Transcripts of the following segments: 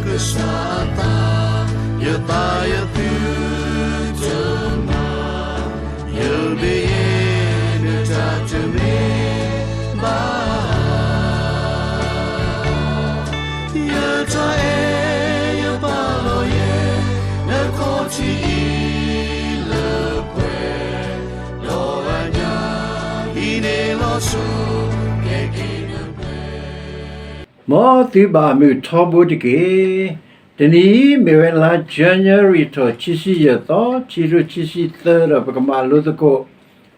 ကစၢ်အသး, ယသးယသုတမၤ, ယမ့ၢ်ယဲ နတၢ်တမ့ၢ်ဘၣ်. ယတၢ်အဲၣ်ယပာ်လီၤယဲ နခီၣ်ထံးအံၤလၢပှဲၤ, ဒီးအညၣ်အံၤန့ၣ်လီၤဆိ ကဲက့ၤနပှဲၤ. မ်သုဘၣ်မုာ်ထီဘိတက့ၢ်. တနံၤအံၤမ့ၢ်ဝဲလါ January ထီၣ် ခံဆံယဲၢ်သီ, ခံထိခံဆံသၢ ဒီးပကမၤလိသကိး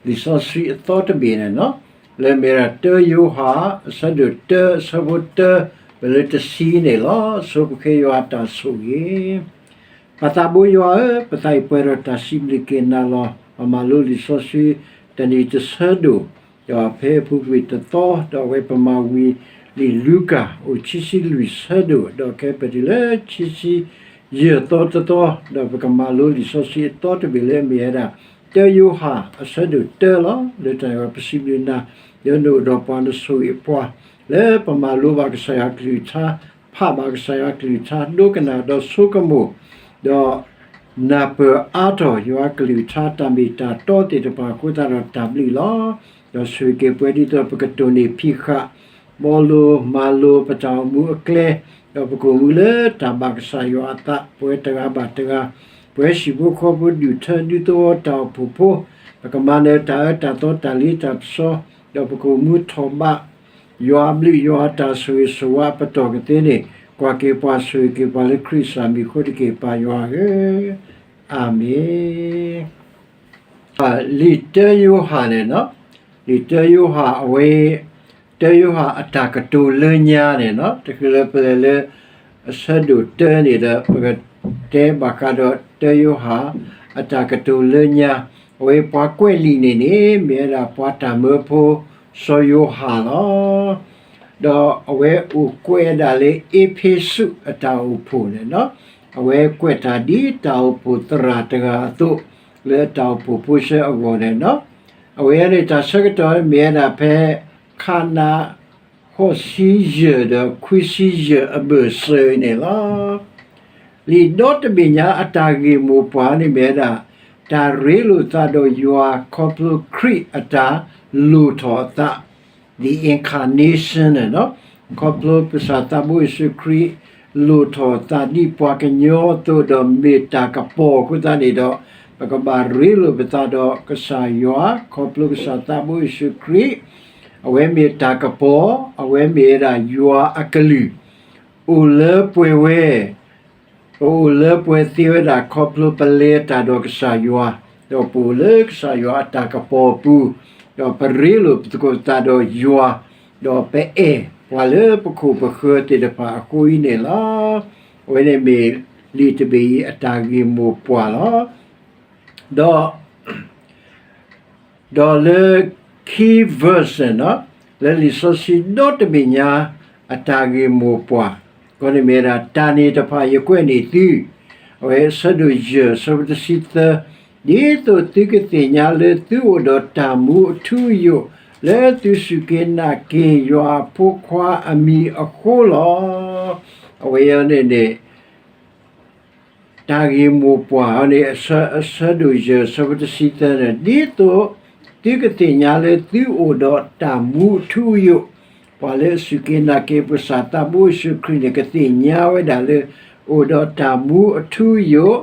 လံာ်စီဆှံအသီတဘ့ၣ်န့ၣ်လီၤ. လၢမ့ၢ်ဝဲဒၣ် တၢယိၤဟၣ် အဆၢဒိၣ်တၢ အဆၢဖိတၢ ပလၢတဆံန့ၣ်လီၤ. ဆိပဃ့ယွၤအတၢ်ဆိၣ်ဂ့ၤ. ပၢ်သးဘိယွၤဧၢ, ပသးအံၤပှဲၤဒီးတၢ်စံးဘျုးက့ၤနၤလီၤ. ပမၤလိလံာ်စီဆှံ တနံၤတဆၢဒိၣ် ဒီးဖဲအပူၤကွံာ်တသီ, ဒီးအဝဲပမၤဝံၤလံာ်လူၤကၣ် အိၣ်ခံဆံလွံၢ်ဆၢဒိၣ်, ဒီးကဟဲပတုၤလၢခံဆံယဲၢ်သီတသီ, ဒီးပကမၤလိလံာ်စီဆှံအသီတဘ့ၣ်လၢအမ့ၢ်ဝဲဒၣ် တၢယိၤဟၣ် အဆၢဒိၣ်တၢလီၤ. လၢတၢ်န့ၣ်ပစံးဘျုးနၤ, ဒီးနအိၣ်ဒီးပှၤ နဆိၣ်ဂ့ၤပှၤ, လၢပမၤလိဘၣ်ကစၢ်ယွၤကလုၢ်ကထါ, ဖးဘၣ်ကစၢ်ယွၤကလုၢ်ကထါ, ဒိကနၣ်ဒီးဆိကမိၣ်, ဒီး နၢ်ပၢၢ်အါထီၣ်ယွၤကလုၢ်ကထါတၢ်မ့ၢ်တၢ်တီသ့ၣ်တဖၣ်အဃိသတးဒီးတၢ်ဘျုးလီၤ. ဒီးဆိၣ်ဂ့ၤက့ၤပှၤဒ်သိးပကတိၢ်န့ၢ်ဖံးဃာ် ဘီလိမၤလိပတၢ်အိၣ်မူအကျဲ, ဒီးပကအိၣ်မူလၢတၢ်ဘၣ်ကစၢ်ယွၤအသး ပဝဲတဂၤဘၣ်တဂၤ, ပဝဲဟံၣ်ဖိဃီဖိ ဒူၣ်ထၢဒူသဝီတၢ်အိၣ်ဖှိၣ်ဖိ, ပကမၤနၢၤတၢ်အၢတၢ်သီတၢ်လ့တၢ်ပစီ, ဒီးပကအိၣ်မူထီၣ်ဘး ယွၤအဘျုးယွၤအတၢ်ဆိၣ်ဂ့ၤဆိၣ်ဝါအပတီၢ်ကသ့န့ၣ်, ကွၢ်က့ၤပှၤဆိၣ်ဂ့ၤက့ၤပှၤလၢခရံာ်အမံၤအဃိတက့ၢ် ပၢ်ယွၤဧၢ, အၤမ့ၣ်. လံာ်တၢယိၤဟၣ်န့ၣ်, လံာ်တၢယိၤဟၣ်အဝဲ, တၢယိၤဟၣ်အတၢ်ကတိၤလၢညါန့ၣ်, တချုးလၢပလဲၤလၢ အဆၢဒိၣ်တၢန့ၣ်ဒီး ပကတဲဘၣ်ဃးဒီးတၢယိၤဟၣ် အတၢ်ကတိၤလၢညါ, အဝဲပှၤကွဲးလံာ်န့ၣ်န့ၣ် မ့ၢ်ဝဲဒၣ်ပှၤတၢ်မၢဖိ စီၤယိၤဟၣ်လီၤ. ဒီးအဝဲအိၣ်ကွဲးဒၣ်လၢအ့းဖ့းစူးအတၢ်အိၣ်ဖှိၣ်န့ၣ်, အဝဲကွဲးတၢ်ဒ်တၢ်အိၣ်ဖှိၣ်သရၣ်တဂၤအသိး လၢတၢ်အိၣ်ဖှိၣ်ဖိဆၢအဂီၢ်န့ၣ်, အဝဲန့ၣ်တၢ်ဆၢကတီၢ်မ့ၢ်ဝဲဒၣ်ဖဲ ခးနး ဃိးဆံယဲၢ်ဒီးခွံဆံယဲၢ်အဘၢၣ်စၢၤအံၤန့ၣ်လီၤ. လံာ်ဒီတဘ့ၣ်ညါအတၢ်ဂ့ၢ်မိၢ်ပှၢ်န့ၣ်မ့ၢ်ဝဲဒၣ် တၢ်ရ့လိာ်သးဒီးယွၤခီဖျိခရံာ်အတၢ်လိၣ်ထီၣ်အသး, the incarnation န့ၣ်, ခီဖျိကစၢ်သးဘိယ့ၣ်ၡူးခရံာ် လိၣ်ထီၣ်အသးဒ်ပှၤကညီအသိးဒီးမ့ၢ်တၢ်ကပီၤအဃိသတးန့ၣ်ဒီး, ပကဘၣ်ရ့လိာ်ပသးဒီးကစၢ်ယွၤ ခီဖျိကစၢ်သးဘိယ့ၣ်ၡူးခရံာ်, အဝဲမ့ၢ်တၢ်ကပီၤ, အဝဲမ့ၢ်ဝဲဒၣ်ယွၤအကလုၢ် အိၣ်လၢပှဲၤဝဲ, ပအိၣ်လၢပှဲၤသ့ဝဲဒၣ်ခီဖျိပလဲၤတၢ်ဒီးကစၢ်ယွၤ, ဒီးပအိၣ်လၢကစၢ်ယွၤအတၢ်ကပီၤအပူၤ, ဒီးပရ့လိာ်ပသကိးသးဒီးယွၤ, ဒီးပအဲၣ်ပှၤလၢပခိၣ်ပဃၢၤသ့ၣ်တဖၣ်အဃိအံၤန့ၣ်လီၤ. အဝဲန့ၣ်မ့ၢ်လံာ်တဘ့ၣ်အံၤအတၢ်ဂ့ၢ်မိၢ်ပှၢ်လီၤ. ဒီး ဒီးလၢ key verse န့ၣ်, လၢလံာ်စီဆှံဒီတဘ့ၣ်ညါ အတၢ်ဂ့ၢ်မိၢ်ပှၢ်, အဃိန့ၣ်မ့ၢ်ဝဲဒၣ် တၢ်န့ၣ်တဖၣ်ယကွဲးန့ၢ်သု, အဝဲအဆၢဒိၣ်ယဲၢ် အဆၢဖိတဆံသၢ, ဒ်သိးသုကသ့ၣ်ညါလၢသုအိၣ်ဒီးတၢ်မူအထူအယိာ် လၢသုစူၢ်က့ၤနာ်က့ၤယွၤအဖိခွါအမံၤအဃိလီၤ. အဝဲအံၤန့ၣ်န့ၣ် တၢ်ဂ့ၢ်မိၢ်ပှၢ်န့ၣ် အဆၢဒိၣ်ယဲၢ် အဆၢဖိတဆံသၢန့ၣ်, ဒ်သိးသုကသ့ၣ်ညါလၢသုအိၣ်ဒီးတၢ်မူအထူအယိာ်, ပှၤလၢအစူၢ်က့ၤနာ်က့ၤပကစၢ်သးဘိယ့ၣ်ၡူးခရံာ်န့ၣ် ကသ့ၣ်ညါဝဲဒၣ်လၢ အိၣ်ဒီးတၢ်မူအထူအယိာ်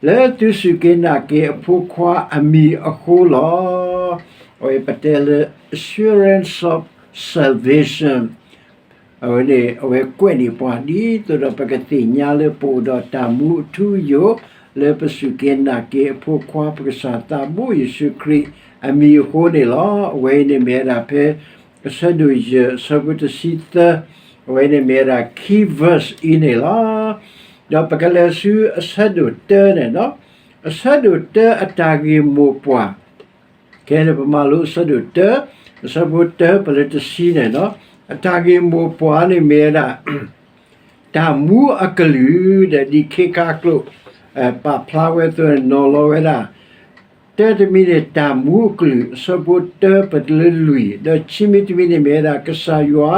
လၢသုစူၢ်က့ၤနာ်က့ၤအဖိခွါအမံၤအဃိလီၤ. အဝဲပတဲလၢ assurance of salvation အဝဲန့ၣ် အဝဲကွဲးန့ၢ်ပှၤ ဒ်သိးဒီးပကသ့ၣ်ညါလၢပအိၣ်ဒီးတၢ်မူအထူအယိာ် လၢပစူၢ်က့ၤနာ်က့ၤအဖိခွါ ပကစၢ်သးဘိယ့ၣ်ၡူးခရံာ်အမံၤအဃိန့ၣ်လီၤ. အဝဲအံၤန့ၣ်မ့ၢ်ဝဲဒၣ်ဖဲ အဆၢဒိၣ်ယဲၢ် အဆၢဖိတဆံသၢ, အဝဲန့ၣ်မ့ၢ်ဝဲဒၣ် key verse အံၤန့ၣ်လီၤ. ဒီးပကလဲၤဆူအဆၢဒိၣ်တၢန့ၣ်လီၤ. အဆၢဒိၣ်တၢအတၢ်ဂ့ၢ်မိၢ်ပှၢ် ခဲအံၤန့ၣ် ပမၤလိအဆၢဒိၣ်တၢ, အဆၢဖိတၢ ပလၢတဆံန့ၣ်လီၤ. အတၢ်ဂ့ၢ်မိၢ်ပှၢ်န့ၣ်မ့ၢ်ဝဲဒၣ် တၢ်မူအကလုၢ်ဒီး ဒ်ခ့ခါကျိာ် ပာ်ဖျါဝဲအသိးန့ၣ် နီၤလီၤဝဲဒၣ် တၢတမံၤန့ၣ် တၢ်မူအကလုၢ် အဆၢဖိတၢ ပတုၤလၢလွံၢ်, ဒီးခံမံၤတမံၤန့ၣ်မ့ၢ်ဝဲဒၣ် ကစၢ်ယွၤ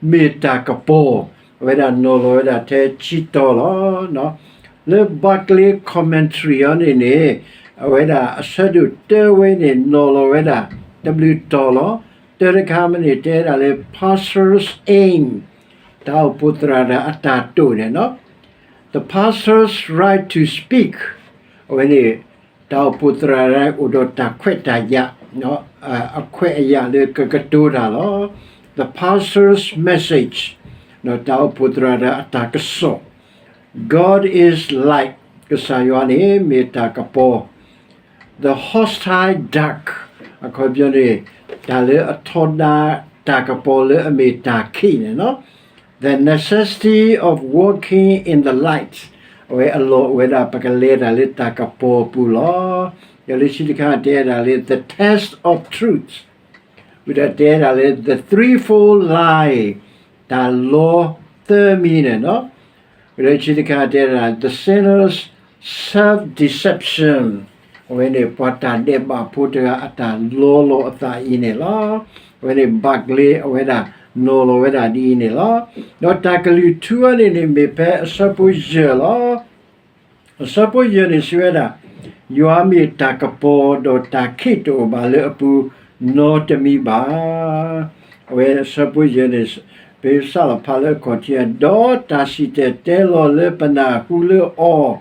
မ့ၢ်တၢ်ကပီၤ, အဝဲဒၣ်နီၤလီၤဝဲဒၣ်ထဲခံတီၤလီၤ. လၢ Barclay Commentary အီၤန့ၣ်န့ၣ် အဝဲဒၣ်အဆၢဒိၣ်တၢဝဲန့ၣ် နီၤလီၤဝဲဒၣ် တဘျုးတီၤလီၤ. တၢတခါမ့ၢ်န့ၣ် တဲဒၣ်လၢ Pastor's Aim တၢ်အိၣ်ဖှိၣ်သရၣ်တၢ်အတၢ်တိာ်န့ၣ် The Pastor's Right to Speak အဝဲန့ၣ် တၢ်အိၣ်ဖှိၣ်သရၣ်တၢ်အိၣ်ဒီးတၢ်ခွဲးတၢ်ယာ် အခွဲးအယာ်လၢကကတိၤတၢ်လီၤ. The Pastor's Message တၢ်အိၣ်ဖှိၣ်သရၣ်တၢ်အတၢ်ကစီၣ် God is Light ကစၢ်ယွၤန့ၣ်မ့ၢ်တၢ်ကပီၤ The Hostile Dark အခီပညီန့ၣ် တၢ်လၢအထီဒါတၢ်ကပီၤလၢအမ့ၢ်တၢ်ခံးန့ၣ်လီၤ. The Necessity of Walking in the Light အဝဲအလီၢ်အိၣ်ဝဲဒၣ်ပကလဲၤတၢ်လၢတၢ်ကပီၤအပူၤလီၤ. ဒီးလၢခံတခါတဲဒၣ်လၢ The Test of Truth ဝံၤဒီးတဲဒၣ်လၢ The Threefold Lie တၢ်လီသၢမံၤန့ၣ်လီၤ. ဝံၤဒီးခံတခါတဲဒၣ် The Sinner's Self-Deception အဝဲန့ၣ် ပှၤတၢ်ဒဲးဘးဖိတဂၤအတၢ်လီလီၤအသးအံၤန့ၣ်လီၤ. အဝဲန့ၣ် Barclay အဝဲဒၣ်နီၤလီၤဝဲဒၣ်ဒ်အံၤန့ၣ်လီၤ. ဒီးတၢ်ကလုၢ်ထူအီၤန့ၣ်န့ၣ် မ့ၢ်ဖဲအဆၢဖိယဲၢ်လီၤ. အဆၢဖိယဲၢ်န့ၣ်စံးဝဲဒၣ်, ယွၤမ့ၢ်တၢ်ကပီၤ ဒီးတၢ်ခံးတအိၣ်ဘၣ်လၢအပူၤ နီတမံၤဘၣ်. အဝဲအဆၢဖိယဲၢ်န့ၣ် ပစးလီၤဖးလၢအခီၣ်ထံး ဒီးတၢ်စံၣ်တဲၤတဲလီၤလၢပနၢ်ဟူလၢအီၤ,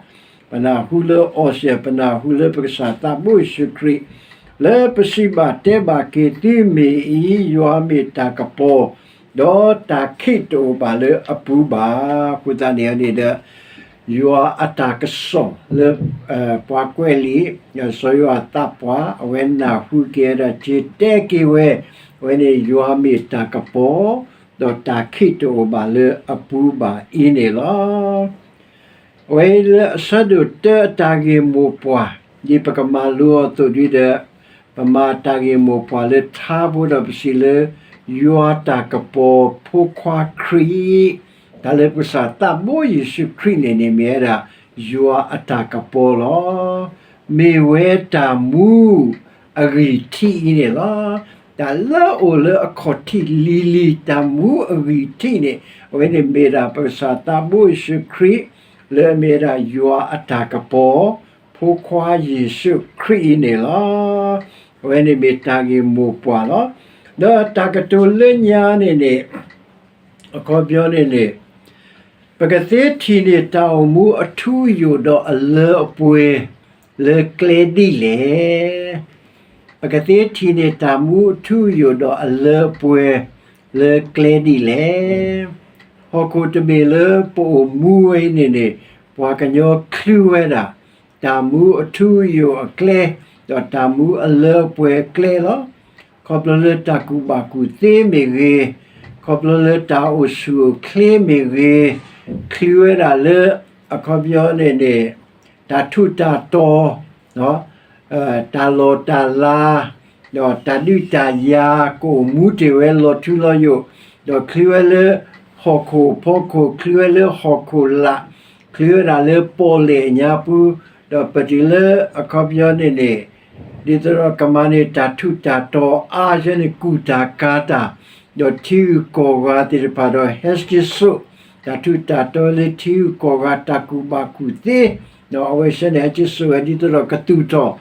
ပနၢ်ဟူလၢအီၤစဲၢ် ပနၢ်ဟူလၢပကစၢ်သးဘိယ့ၣ်ၡူးခရံာ် လၢပစံးဘၣ်တဲဘၣ်က့ၤသုမ့ၢ်အံၤ, ယွၤမ့ၢ်တၢ်ကပီၤ ဒီးတၢ်ခံးတအိၣ်ဘၣ်လၢအပူၤဘၣ်. အဃိသတးန့ၣ်န့ၣ်ဒီး ယွၤအတၢ်ကစီၣ်လၢ ပှၤကွဲးလံာ် စီၤယိၤဟၣ်သးပှၢ် အဝဲနၢ်ဟူက့ၤဝဲဒၣ် က့ၤတဲက့ၤဝဲ, အဝဲန့ၣ်ယွၤမ့ၢ်တၢ်ကပီၤ ဒီးတၢ်ခံးတအိၣ်ဘၣ်လၢအပူၤဘၣ်အံၤန့ၣ်လီၤ. အဝဲလၢအဆၢဒိၣ်တၢအတၢ်ဂ့ၢ်မိၢ်ပှၢ် ဒ်ပကမၤလိအီၤအသိးဒ်ဒီး ပမၤတၢ်ဂ့ၢ်မိၢ်ပှၢ်လၢထါဖိဒီးပစံးလၢ ယွၤတၢ်ကပီၤ ဖိခွါခရံာ်, တၢ်လၢပကစၢ်သးဘိယ့ၣ်ၡူးခရံာ်န့ၣ်န့ၣ် မ့ၢ်ဝဲဒၣ် ယွၤအတၢ်ကပီၤလီၤ. မ့ၢ်ဝဲတၢ်မူအဂံၢ်ထံးအံၤန့ၣ်လီၤ. တၢ်လၢအအိၣ်လၢအခီၣ်ထံးလံၤလံၤ တၢ်မူအဂံၢ်ထံးန့ၣ် အဝဲန့ၣ်မ့ၢ်ဒၣ်ပကစၢ်သးဘိယ့ၣ်ၡူးခရံာ် လၢအမ့ၢ်ဝဲဒၣ်ယွၤအတၢ်ကပီၤ ဖိခွါယ့ၣ်ၡူးခရံာ်အံၤန့ၣ်လီၤ. အဝဲန့ၣ်မ့ၢ်တၢ်ဂ့ၢ်မိၢ်ပှၢ်လီၤ. ဒီးတၢ်ကတိၤလၢညါန့ၣ်န့ၣ် အခီပညီန့ၣ်န့ၣ် ပကသ့ထံၣ်န့ၢ်တၢ်အိၣ်မူအထူအယိာ်ဒီးအလၢအပှဲၤလၢကျဲဒ်လဲၣ်. ပကသ့ထံၣ်န့ၢ်တၢ်မူအထူအယိာ်ဒီးအလၢအပှဲၤလၢကျဲဒ်လဲၣ်. ဟီၣ်ခိၣ်တဘ့ၣ်လၢပအိၣ်မူဝဲအံၤန့ၣ်န့ၣ် ပှၤကညီချုဝဲဒၣ် တၢ်မူအထူအယိာ်အကျဲ ဒီးတၢ်မူအလၢအပှဲၤအကျဲလီၤ. ခီဖျိလၢတၢ်ကူၣ်ဘၣ်ကူၣ်သ့မ့ၢ်ဂ့ၤ, ခီဖျိလၢတၢ်အိၣ်ဆူၣ်အိၣ်ချ့မ့ၢ်ဂ့ၤ, ချုဝဲဒၣ်လၢ အခီပညီန့ၣ်န့ၣ် တၢ်ထူးတၢ်တီၤ တၢ်လီၢ်တၢ်လၤ ဒီးတၢ်ဒုးတၢ်ယၤ ကအိၣ်မူတ့ၢ်ဝဲလီၤထူလီၤယိာ်, ဒီးချုဝဲလၢ ဟီၣ်ခိၣ်ဖီခိၣ် ချုဝဲလၢဟီၣ်ခိၣ်လာ်, ချုဝဲဒၣ်လၢပီၣ်လဲၣ်အညါပူၤ, ဒီးပတုၤလၢအခီပညီန့ၣ်န့ၣ် ဒ်သိးဒီးကမၤန့ၢ်တၢ်ထူးတၢ်တီၤအါဆၢန့ၣ် ကူၣ်တၢ်ကၤတၢ်, ဒီးထံဂုၤကီၢ်ဂၤသ့ၣ်တဖၣ်ဒီး ဟဲက့ၤစိာ် တၢ်ထူးတၢ်တီၤလၢထံဂုၤကီၢ်ဂၤတၢ်ကူၣ်ဘၣ်ကူၣ်သ့, ဒီးအဝဲဆၢန့ၣ် ဟဲက့ၤစိာ်ဝဲဒ်သိးဒီးကသူၣ်ထီၣ်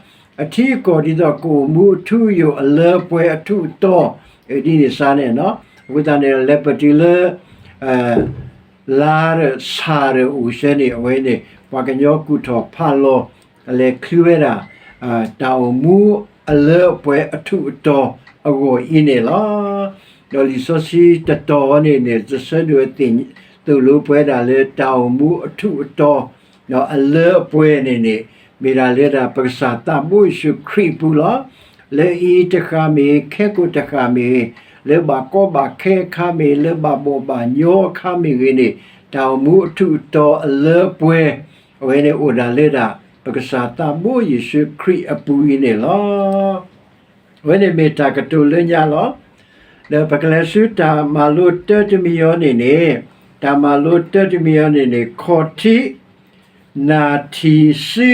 အထံအကီၢ်ဒ်သိးကအိၣ်မူအထူအယိာ်အလၢအပှဲၤအထူးအတီၤ, ဒ်န့ၣ်စ့ၢ်န့ၣ်, အဃိသတးန့ၣ် လဲၤပတုၤလၢ လါဒီးဆၣ်ဒီးအိၣ်ဆၢန့ၣ် အဝဲန့ၣ် ပှၤကညီကူၣ်ထီၣ်ဖးလီၤ လဲၤချုဝဲဒၣ် တၢ်အိၣ်မူအလၢအပှဲၤအထူးအတီၤအဂီၢ်အံၤန့ၣ်လီၤ. ဒီးလံာ်စီဆှံတတီၤန့ၣ်န့ၣ် တဆၢဒိၣ်အသ့ၣ်သိၣ်လိပှၤဒၣ်လၢတၢ်အိၣ်မူအထူးအတီၤ ဒီးအလၢအပှဲၤန့ၣ်န့ၣ် မ့ၢ်ဒၣ်လၢဒၣ်ပကစၢ်သးဘိယ့ၣ်ၡူးခရံာ်အပူၤလီၤ. လၢအအံၤတဃၣ်မ့ၢ်ဂ့ၤ, ခဲကိာ်တဃၣ်မ့ၢ်ဂ့ၤ, လၢဘၣ်ကီဘၣ်ခဲအခါမ့ၢ်ဂ့ၤ, လၢဘၣ်ဘီၣ်ဘၣ်ညီအခါမ့ၢ်ဂ့ၤန့ၣ် တၢ်အိၣ်မူအထူးအတီၤအလၢအပှဲၤ အဝဲန့ၣ်အိၣ်ဒၣ်လၢဒၣ် ပကစၢ်သးဘိယ့ၣ်ၡူးခရံာ်အပူၤအံၤန့ၣ်လီၤ. အဝဲန့ၣ်မ့ၢ်တၢ်ကတိၤလၢညါလီၤ. ဒီးပကလဲၤဆူတၢ်မၤလိတၢတမံၤအံၤန့ၣ်န့ၣ်, တၢ်မၤလိတၢတမံၤအံၤန့ၣ်န့ၣ် ခီၣ်ထံး နၢ်ထံၣ်စု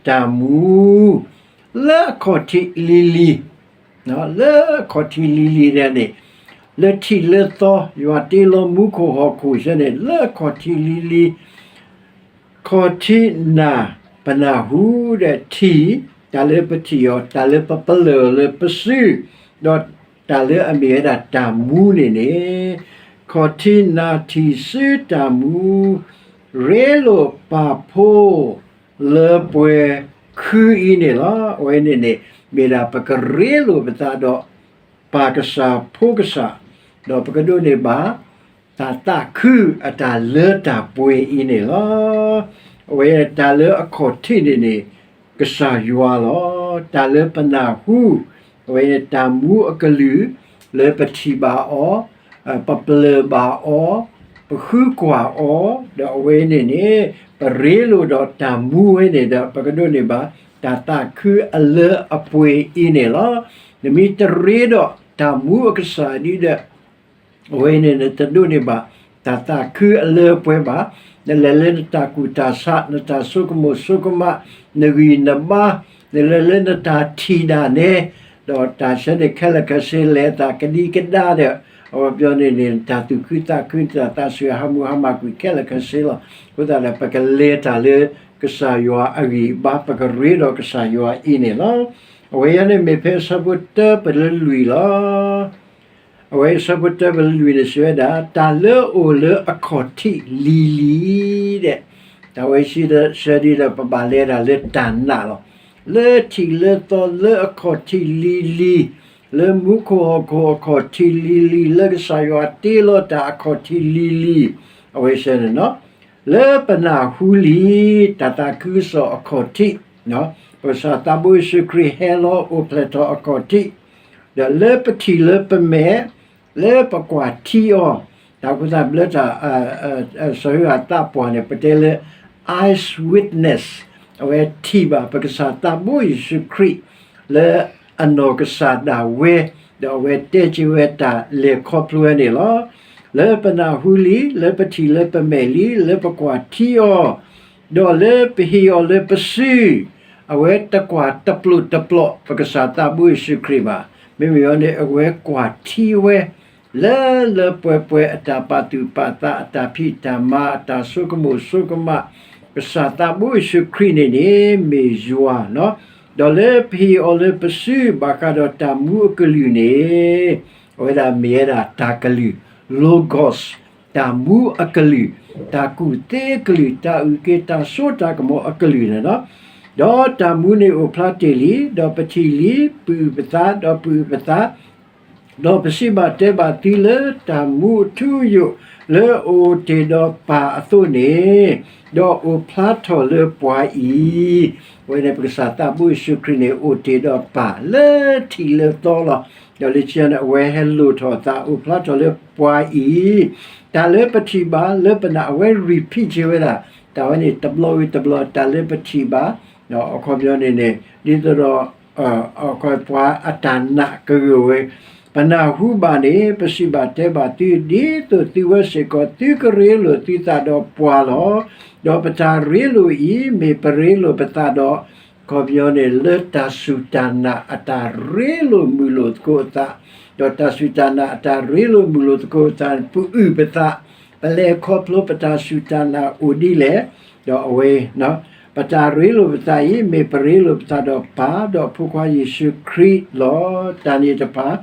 တၢ်မူ လၢအခီၣ်ထံးလံၤလံၤ, လၢအခီၣ်ထံးလံၤလံၤဒၣ်န့ၣ် လၢထံးလၢသီ ယွၤတ့လီၤမူခိၣ်ဟီၣ်ခိၣ်ဆၢန့ၣ် လၢအခီၣ်ထံးလံၤလံၤ ခီၣ်ထံးနၢ်ပနၢ်ဟူဒီးထံး, တၢ်လၢပထံၣ်အီၤ, တၢ်လၢပပလၢၢ်အီၤလၢပစု, ဒီးတၢ်လၢအမ့ၢ်ဝဲဒၣ်တၢ်မူန့ၣ်န့ၣ်, ခီၣ်ထံးနၢ်ထံးစုတၢ်မူ ရ့လိာ်ပာ်ဖိ လၢပှဲၤခုအံၤန့ၣ်လီၤ. အဝဲန့ၣ်န့ၣ် မ့ၢ်ဒၣ်ပကရ့လိာ်ပသးဒီး ပၢ်ကစၢ်ဖိကစၢ်, ဒီးပကဒိးန့ၢ်ဘၣ် တၢ်သးခုအတၢ်လၢတၢ်ပှဲၤအံၤန့ၣ်လီၤ. အဝဲတၢ်လၢအခီၣ်ထံးန့ၣ်န့ၣ် ကစၢ်ယွၤလီၤ. တၢ်လၢပနၢ်ဟူ, အဝဲတၢ်မူအကလုၢ် လၢပထံၣ်ဘၣ်အီၤ, ပပလၢၢ်ဘၣ်အီၤ, ပဃုကွၢ်အီၤ, ဒီးအဝဲန့ၣ်န့ၣ် ပရ့လိာ်ဒီးတၢ်မူဝဲန့ၣ်ဒီး ပကဒိးန့ၢ်ဘၣ် တၢ်သးခုအလၢအပှဲၤအံၤန့ၣ်လီၤ. နမ့ၢ်တရ့ဒီးတၢ်မူအကစၢ်ဒ်ဒီး အဝဲန့ၣ်နတဒိးန့ၢ်ဘၣ် တၢ်သးခုအလၢအပှဲၤဘၣ်. နလဲၤလၢနတၢ်ကူၣ်တၢ်ဆး, နတၢ်ဆိကမိၣ်ဆိကမး, နဂံၢ်နဘါ, နလဲၤလၢနတၢ်ထံၣ်ဒၣ်နဲ, ဒီးတၢ်ဆၢန့ၣ်ခဲလၢာ်ခဲဆ့လဲၤသးကဒံကဒါဒီး အဝဲပယီၤန့ၣ်န့ၣ် နတၢ်သူၣ်ခုသးခု နတၢ်သးဆူၣ်ဟးမုၢ်ဟးမၢ်ကွံာ်ခဲလၢာ်ခဲဆ့လီၤ. အဃိသတးဒီး ပကလဲၤတၢ်လၢကစၢ်ယွၤအဂံၢ်အဘါ ပကရ့ဒီးကစၢ်ယွၤအံၤန့ၣ်လီၤ. အဝဲအံၤန့ၣ်မ့ၢ်ဖဲအဆၢဖိတၢပလၢလွံၢ်လီၤ. အဝဲအံၤအဆၢဖိတၢပလၢလွံၢ်န့ၣ်စံးဝဲဒၣ် တၢ်လၢအအိၣ်လၢအခီၣ်ထံးလံၤလံၤဒဲး, တၢ်ဝဲစံးဆၢဒ်ဒီးပဘၣ်လဲၤဒၣ်လၢတၢ်နာ်လီၤ. လၢထံးလၢသီလၢအခီၣ်ထံးလံၤလံၤ, လၢမူခိၣ်ဟီၣ်ခိၣ်အခီၣ်ထံးလံၤလံၤ, လၢကစၢ်ယွၤတ့လီၤတၢ်အခီၣ်ထံးလံၤလံၤ, အဝဲစံးန့ၣ်လီၤ. လၢပနၢ်ဟူလံ တၢ်သးခုကစီၣ်အခီၣ်ထံး, ပကစၢ်သးဘိယ့ၣ်ၡူးခရံာ်ဟဲလီၤအိၣ်ဖျဲၣ်ထီၣ်အခီၣ်ထံး, ဒီးလၢပထံၣ်လၢပမဲာ်, လၢပကွၢ်ထံအီၤ, တၢ်အိၣ်ဖှိၣ်သးဘျၢတၢ် စီၤယိၤဟၣ်သးပှၢ်န့ၣ် ပတဲလၢ eyewitness, အဝဲထံၣ်ဘၣ်ပကစၢ်သးဘိယ့ၣ်ၡူးခရံာ် လၢအနီၢ်ကစၢ်ဒၣ်ဝဲ, ဒီးအဝဲတဲက့ၤဝဲတၢ်လဲၤခီဖျိဝဲန့ၣ်လီၤ. လၢပနၢ်ဟူလံ, လၢပထံၣ်လၢပမဲာ်လံ, လၢပကွၢ်ထံအီၤ, ဒီးလၢပဟ့ၣ်အီၤလၢပစု, အဝဲတကွၢ်တပျိာ်တပျီၣ် ပကစၢ်သးဘိယ့ၣ်ၡူးခရံာ်ဘၣ်. မ့မ့ၢ်အီၤန့ၣ် အဝဲကွၢ်ထံဝဲ လၢလၢပှဲၤပှဲၤအတၢ်ပာ်သူၣ်ပာ်သး အတၢ်ဖံးတၢ်မၤ အတၢ်ဆိကမိၣ်ဆိကမး, ကစၢ်သးဘိယ့ၣ်ၡူးခရံာ်န့ၣ်န့ၣ် မ့ၢ်ယွၤ, ဒီးလၢပဟ့ၣ်အီၤလၢပစု ဘၣ်ဃးဒီးတၢ်မူအကလုၢ်န့ၣ်, အဝဲဒၣ်မ့ၢ်ဝဲဒၣ်တၢ်ကလုၢ်, logos, တၢ်မူအကလုၢ်, တၢ်ကူၣ်သ့အကလုၢ်, တၢ်အုၣ်က့ၤတၢ်စိတၢ်ကမီၤအကလုၢ်န့ၣ်လီၤ. ဒီးတၢ်မူန့ၣ်အိၣ်ဖျါတ့ၢ်လံ, ဒီးပထံၣ်လံ, ပအုၣ်ပသး, ဒီးပအုၣ်ပသး, ဒီးပစံးဘၣ်တဲဘၣ်သုလၢတၢ်မူအထူအယိာ် လၢအအိၣ်တ့ၢ်ဒီးပၢ်အသိးန့ၣ်, ဒီးအိၣ်ဖျါထီၣ်လၢပှၤအံၤ, အဝဲန့ၣ်ပကစၢ်သးဘိယ့ၣ်ၡူးခရံာ်န့ၣ် အိၣ်တ့ၢ်ဒီးပၢ်လၢထံးလၢသီလီၤ. ဒီးလၢခံန့ၣ် အဝဲဟဲလိၣ်ထီၣ်အသး အိၣ်ဖျါထီၣ်လၢပှၤအံၤ, တၢ်လၢပထံၣ်ဘၣ်လၢပနၢ် အဝဲ repeat က့ၤဝဲဒၣ်, တၢ်ဝဲန့ၣ်တဘျီဝံၤတဘျီ တၢ်လၢပထံၣ်ဘၣ်, အခီပညီန့ၣ်န့ၣ် ဒ်သိးဒီး ပှၤအတၢ်နာ်ကဂ့ၤဝဲ, ပနၢ်ဟူဘၣ်န့ၣ် ပစံးဘၣ်တဲဘၣ်သု ဒ်သိးသုဝဲစ့ၢ်ကီး သုကရ့လိာ်သုသးဒီးပှၤလီၤ. ဒီးပတၢ်ရ့လိာ်အံၤ မ့ၢ်ပရ့လိာ်ပသးဒီး အခီပညီန့ၣ် လၢတၢ်စူၢ်တၢ်နာ်အတၢ်ရ့လိာ်မုာ်လိာ်သကိးအသး, ဒီးတၢ်စူၢ်တၢ်နာ်အတၢ်ရ့လိာ်မုာ်လိာ်သကိးအသး ပအုၣ်ပသး, ပလဲၤခီဖျိပတၢ်စူၢ်တၢ်နာ်အိၣ်ဒ်လဲၣ်, ဒီးအဝဲ ပတၢ်ရ့လိာ်ပသးအံၤ မ့ၢ်ပရ့လိာ်ပသးဒီးပၢ်ဒီးအဖိခွါယ့ၣ်ၡူးခရံာ်လီၤ. တၢ်န့ၣ်တဖၣ်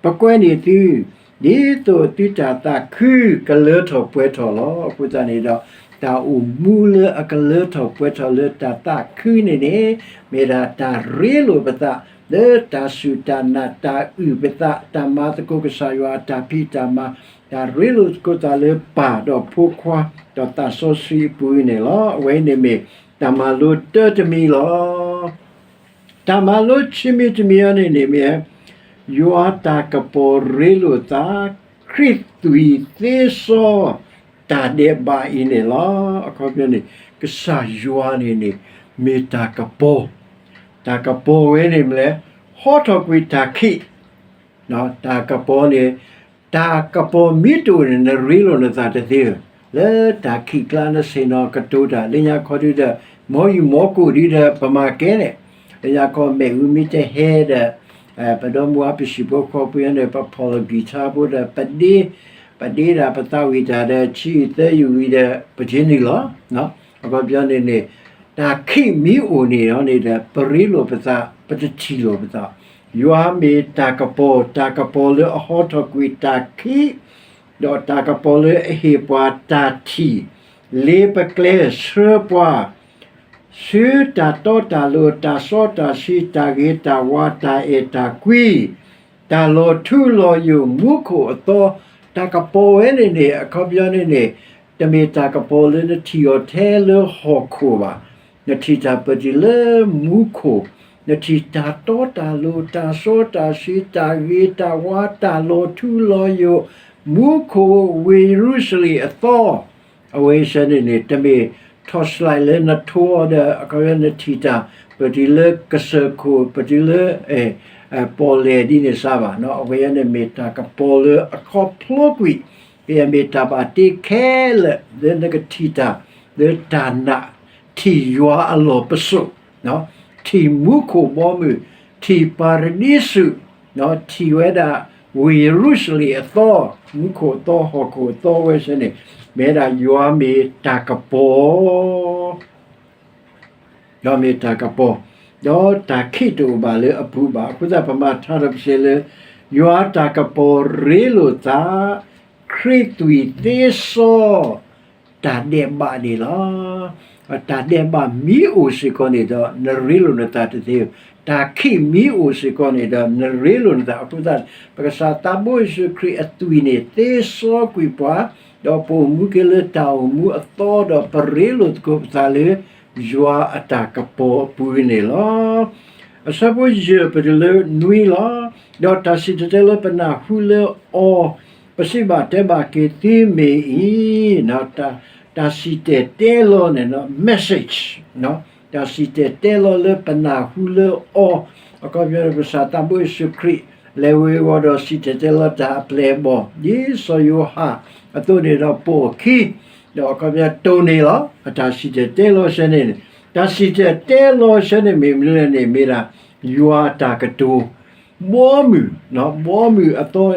ပကွဲန့ၢ်သု, ဒ်သိးသုတၢ်သးခုကလၢထီၣ်ပှဲၤထီၣ်လီၤ. အဃိသတးန့ၣ်ဒီး တၢ်အိၣ်မူလၢအကလၢထီၣ်ပှဲၤထီၣ်လၢတၢ်သးခုန့ၣ်န့ၣ် မ့ၢ်ဒၣ်တၢ်ရ့လိာ်ပသး လၢတၢ်စူၢ်တၢ်နာ် တၢ်အုၣ်ပသး တၢ်မၤသကိးကစၢ်ယွၤအတၢ်ဖံးတၢ်မၤ, တၢ်ရ့လိာ်သကိးသးလၢပၢ်ဒီးဖိခွါ ဒီးသးစီဆှံအပူၤန့ၣ်လီၤ. အဝဲန့ၣ်မ့ၢ်တၢ်မၤလိတၢ်တမံၤလီၤ. တၢ်မၤလိခံမံၤတမံၤအံၤန့ၣ်န့ၣ်မ့ၢ် ယွၤတၢ်ကပီၤရ့လိာ်သး, ခရံာ်သွံၣ်သ့စီ တၢ်ဒဲးဘးအံၤန့ၣ်လီၤ. အခီပညီန့ၣ် ကစၢ်ယွၤန့ၣ်န့ၣ် မ့ၢ်တၢ်ကပီၤ, တၢ်ကပီၤဝဲန့ၣ်မ့ၢ်လဲၣ်, ဟီထီၣ်ကွံာ်တၢ်ခံး တၢ်ကပီၤန့ၣ်, တၢ်ကပီၤမ့ၢ်တအိၣ်န့ၣ် နရ့လိာ်နသးတသ့ဧၢ, လၢတၢ်ခံးကျါနဆ့ၣ်နီၤကတိၤတၢ် လၢညါခီဒုဒီး မ်ယုၢ်မီကိၣ်ဒုဒီး ပမၤကဲန့ၣ်, လၢညါခီမ့ၣ်အူမ့ၢ်တဟဲဒီး ပဒီမါဝၤ ပဟံၣ်ဖိဃီဖိဖဲန့ၣ် ပဖီၣ်လီၤ guitar ဖိဒီး ပဒ့, ပဒ့ဒၣ်ပသးဝံၣ်တၢ်ဒီး ဆံးအံၤသၢယံာ်ဝံၤဒီး ပက့ၤနုာ်လီၤ. အခီပညီန့ၣ်န့ၣ် တၢ်ခံးမ့ၢ်အိၣ်န့ၣ်ဒီးန့ၣ်ဒီး ပရ့လိာ်ပသး, ပတထံၣ်လိာ်ပသး. ယွၤမ့ၢ်တၢ်ကပီၤ, တၢ်ကပီၤလၢအဟီထီၣ်ကွံာ်တၢ်ခံး, ဒီးတၢ်ကပီၤလၢအဟ့ၣ်ပှၤတၢ်ထံၣ်, လ့ပကျဲ ဆှၢပှၤ ဆူတၢ်တီတၢ်လိၤ, တၢ်စီတၢ်ဆှံ, တၢ်ဂ့ၤတၢ်ဝါ, တၢ်အဲၣ်တၢ်ကွံ, တၢ်လီၤထူလီၤယိာ်, မူခိၣ်အသီ, တၢ်ကပီၤဝဲန့ၣ်န့ၣ် အခီပညီန့ၣ်န့ၣ် တမ့ၢ်တၢ်ကပီၤလၢနထံၣ်အီၤထဲလၢဟီၣ်ခိၣ်ဘၣ်. နထံၣ်တၢ်ပတုာ်လၢမူခိၣ်, နထံၣ်တၢ်တီတၢ်လိၤ, တၢ်စီတၢ်ဆှံ, တၢ်ဂ့ၤတၢ်ဝါ, တၢ်လီၤထူလီၤယိာ်, မူခိၣ်ဝ့ၢ်ယရူၤၡလ့ၣ်အသီ အဝဲဆဲန့ၣ်န့ၣ် တမ့ၢ် torchlight လၢနထိအီၤဒီး အခီပညီနထံၣ်တၢ် ပတုာ်လၢကစၢၢ်ခိၣ် ပတုာ်လၢ ပီၣ်လဲၣ်ဒ်န့ၣ်စါဘၣ်. အဝဲန့ၣ်မ့ၢ်တၢ်ကပီၤလၢအခီဖျိကွံာ်, ကယဲၢ်မ့ၢ်တၢ်ဘၣ်တ့ခဲလၢာ် လၢနကထံၣ်တၢ် လၢတၢ်နာ် ထံၣ်ယွၤအလီၢ်ပစိာ်, ထံၣ်မူခိၣ်ဘီမုၢ်, ထံၣ်ပၤရဒံစူး, ထံၣ်ဝဲဒၣ် ဝ့ၢ်ယရူၤၡလ့ၣ်အသီ, မူခိၣ်အသီ ဟီၣ်ခိၣ်အသီဝဲဆဲန့ၣ်, မ့ၢ်ဝဲဒၣ်ယွၤမ့ၢ်တၢ်ကပီၤ ယွၤမ့ၢ်တၢ်ကပီၤ, ဒီးတၢ်ခံးတအိၣ်ဘၣ်လၢအပူၤဘၣ်. အဃိသတးပမၤထါဒီးပစံးလၢ ယွၤတၢ်ကပီၤရ့လိာ်သး, ခရံာ်သွံၣ်သ့စီ တၢ်ဒဲးဘးန့ၣ်လီၤ. တၢ်ဒဲးဘးမ့ၢ်အိၣ်စ့ၢ်ကီးန့ၣ်ဒီး နရ့လိာ်နသးတသ့, တၢ်ခံးမ့ၢ်အိၣ်စ့ၢ်ကီးန့ၣ်ဒီး နရ့လိာ်နသး. အဃိသတး ပကစၢ်သးဘိယ့ၣ်ၡူးခရံာ်အသွံၣ်န့ၣ် သ့စီကွံာ်ပှၤ, ဒီးပအိၣ်မူက့ၤလၢတၢ်အိၣ်မူအသီဒီး ပရ့လိာ်သကိးပသးလၢ ယွၤအတၢ်ကပီၤအပူၤန့ၣ်လီၤ. အဆၢဖိယဲၢ်ပတုၤလၢနွံလီၤ. ဒီးတၢ်စံၣ်တဲၤတဲလီၤလၢပနၢ်ဟူလၢအီၤ, ပစံးဘၣ်တဲဘၣ်က့ၤသုမ့ၢ်အံၤ, တၢ်စံၣ်တဲၤတဲလီၤန့ၣ် message, တၢ်စံၣ်တဲၤတဲလီၤလၢပနၢ်ဟူလၢအီၤ, အခီပညီန့ၣ် ပကစၢ်သးဘိယ့ၣ်ၡူးခရံာ် လဲၤဝ့ၤဝီၤဒီးစံၣ်တဲၤတဲလီၤတၢ်အပျဲၢ်အဘီၣ်, ဒ်စီၤယိၤဟၣ်အသိးန့ၣ်ဒီးပိာ်အခံ, ဒီးအခီပညီတိၢ်န့ၢ်လီၤ အတၢ်စံၣ်တဲၤတဲလီၤဆဲန့ၣ်, တၢ်စံၣ်တဲၤတဲလီၤဆဲန့ၣ်မ့ၢ်မနုၤလဲၣ်န့ၣ် မ့ၢ်ဒၣ် ယွၤအတၢ်ကတိၤ ဘီမုၢ်, ဘီမုၢ်အသီ,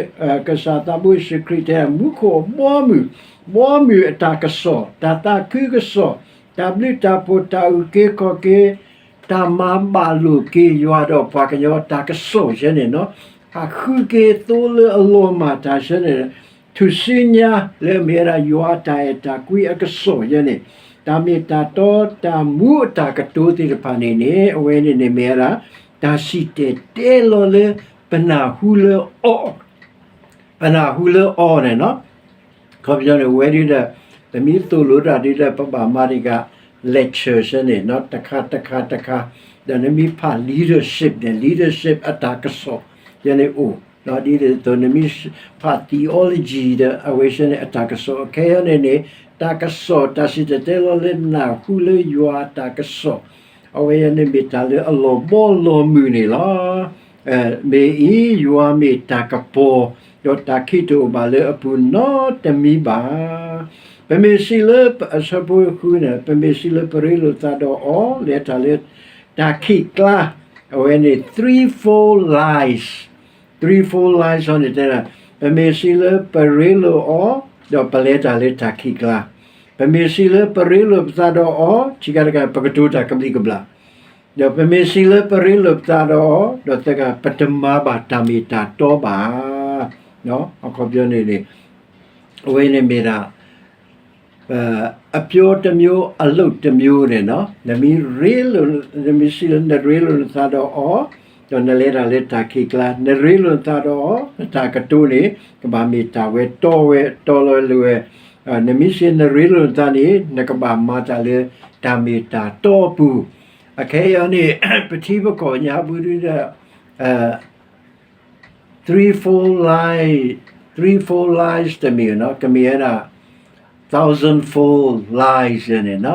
ကစၢ်သးဘိယ့ၣ်ၡူးခရံာ်တဲ မူခိၣ်အဘီမုၢ်, ဘီမုၢ်အတၢ်ကစီၣ်, တၢ်သးခုကစီၣ်, တၢ်ဘျုးတၢ်ဖှိၣ်, တၢ်အုၣ်က့ၤခီၣ်က့ၤ, တၢ်မၤဘၣ်လိာ်က့ၤယွၤဒီးပှၤကညီတၢ်ကစီၣ်ယဲန့ၣ်နီၤ, အဃုက့ၤသိလၢအလီၤမၢ်တၢ်ယဲန့ၣ်, ထူၣ်စုညါလၢအမ့ၢ်ဝဲဒၣ်ယွၤအတၢ်အဲၣ်တၢ်ကွံအကစီၣ်ယဲန့ၣ်, တၢ်မ့ၢ်တၢ်တီတၢ်မူအတၢ်ကတိၤသ့ၣ်တဖၣ်န့ၣ်န့ၣ် အဝဲန့ၣ်န့ၣ်မ့ၢ်ဝဲဒၣ် တၢ်စံၣ်တဲၤတဲလီၤလၢ ပနၢ်ဟူလၢအီၤ, ပနၢ်ဟူလၢအီၤန့ၣ်နီၤ, အခီပညီန့ၣ် ဝဲဒၣ်ဒီး ပမ့ၢ်သိၣ်လိတၢ်ဒ်ဒီး ပဘၣ်မၤတဂၤ lecture ယဲန့ၣ်နီၤ, တခါတခါတခါ, ဒီးနမ့ၢ်ဖး leadership န့ၣ် leadership အတၢ်ကစီၣ်ယဲန့ၣ်အိၣ်, ဒ်သိးနမ့ၢ်ဖး theology ဒီး အဝဲယဲန့ၣ် အတၢ်ကစီၣ်ခဲအံၤန့ၣ်န့ၣ်, တၢ်ကစီၣ် တၢ်စံၣ်တဲၤတဲလီၤလၢနၢ်ဟူလၢယွၤအတၢ်ကစီၣ် အဝဲယဲန့ၣ်မ့ၢ်တၢ်လၢအလီၤဘီလီၤမုၢ်န့ၣ်လီၤ. မ့ၢ်အံၤ ယွၤမ့ၢ်တၢ်ကပီၤ, ဒီးတၢ်ခံးတအိၣ်ဘၣ်လၢအပူၤနီတမံၤဘၣ်. ပမ့ၢ်စံးလၢ အဆၢဖိဃုန့ၣ် ပမ့ၢ်စံးလၢပရ့လိာ်သးဒီးအီၤ လဲၤတၢ်လၢတၢ်ခံးကျါ, အဝဲန့ၣ် three fold lies, three fold lies န့ၣ်တဲဒၣ် ပမ့ၢ်စံးလၢပရ့လိာ်အီၤ ဒီးပလဲၤတၢ်လၢတၢ်ခံးကျါ, ပမ့ၢ်စံးလၢပရ့လိာ်ပသးဒီးအီၤ ခံခါတခါ ပကတိၤတၢ်ကဘျံးကဘျၣ်, ဒီးပမ့ၢ်စံးလၢပရ့လိာ်ပသးဒီးအီၤ ဒီးသၢခါ ပတမၤဘၣ်တၢ်မ့ၢ်တၢ်တီဘၣ်. အခီပညီန့ၣ်န့ၣ် အဝဲန့ၣ်မ့ၢ်ဒၣ် အပြောတစ်မျိုး အလုပ်တစ်မျိုး န့ၣ်နီၤ, နမ့ၢ်ရ့လိာ် နမ့ၢ်စံးလၢနရ့လိာ်နသးဒီးအီၤ, ဒီးနလဲၤတၢ်လၢတၢ်ခံးကျါ, နရ့လိာ်နသးဒီးအီၤ နတၢ်ကတိၤန့ၣ် ကဘၣ်မ့ၢ်တၢ်ဝဲတီဝဲတီလီၤလိၤဝဲ, နမ့ၢ်စံးနရ့လိာ်နသးန့ၣ် နကဘၣ်မၤတၢ်လၢတၢ်မ့ၢ်တၢ်တီအပူၤ, အခဲအံၤန့ၣ် ပထံပကီၢ်ညါပူၤဒ်ဒီး three fold lie, three fold lies တမ့ၢ်နီၤ, ကမ့ၢ်ဝဲဒၣ် thousand fold lies န့ၣ်နီၤ,